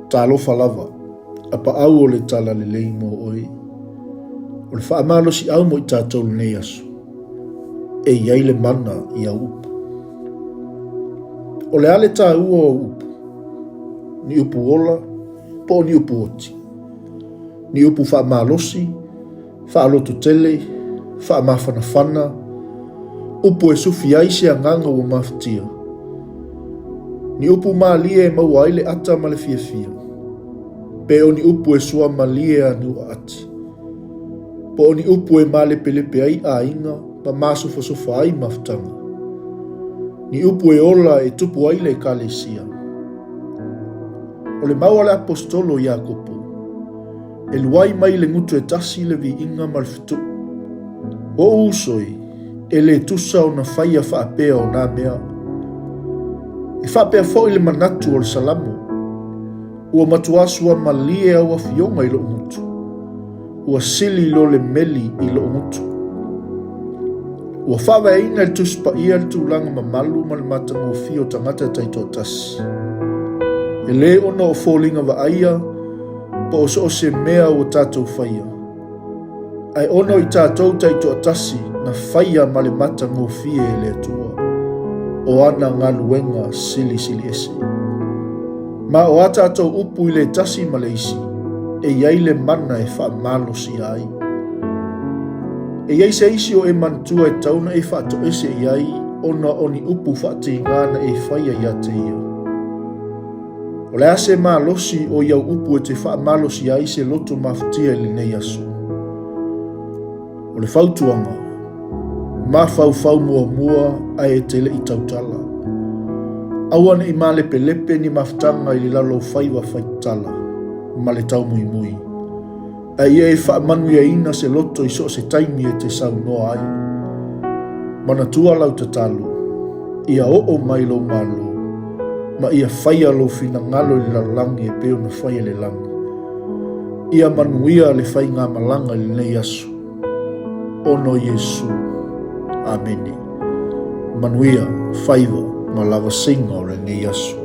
Talofa lava, apaau o le tala lelei mo oe. O le faamalosiau mo i tatou lenei aso, e i ai le mana i au upu. O le a le taua o au upu? Ni upu ola, po o ni upu oti? Ni upu faamalosi, faalototele, faamafanafana, upu e sufi ai se agaga ua mafatia. Ni upu malie e maua ai le ata ma le fiafia, pe o ni upu e suamalie a niuaati, po o ni upu e malepelepe ai aiga ma masofasofa ai mafutaga, ni upu e ola e tupu ai le Ekalesia. O le mau a le Aposetolo Iakopo, E luai mai le gutu e tasi le viiga ma le fetuʻu. Oʻu uso e, e le tusa ona faia faapea o nā mea. E faapea foi le manatu o le Salamo, Ua matuā suamalie au afioga i loʻu gutu. Ua sili lo le meli i loʻu gutu. Ua faavaeina e le Tusi Paia le tulaga mamalu ma le matagofie o tagata taitoatasi. E lē ona o foliga vaaia po o so o se mea ua tatou faia, ae ona o i tatou taitoatasi na faia ma le matagofie e le Atua, o ana galuega silisili ese. Ma o a tatou upu i le tasi ma le isi, e i ai le mana e faamalosia ai. E i ai se isi o e manatua e tatau ona e faatoese i ai ona o ni upu faatiga na e faia ia te ia? O le a se malosi o i au upu e te faamalosia ai se loto mafatia i lenei aso? O le fautuaga, mafaufau muamua ae e te le i tautala. Aua ne i malepelepe ni mafutaga i le laloufaiva faitatala ma le taumuimui. A ia e faamanuiaina se loto i so o se taimi e te saunoa ai. Manatua lau tatalo, ia oo mai lou Malo, ma ia faia lou finagalo i le lalolagi e pei ona faia i le lagi. Ia manuia le faigamalaga i lenei aso. Ona o Iesu. Amene. Manuia faiva ma lavasiga o lenei aso.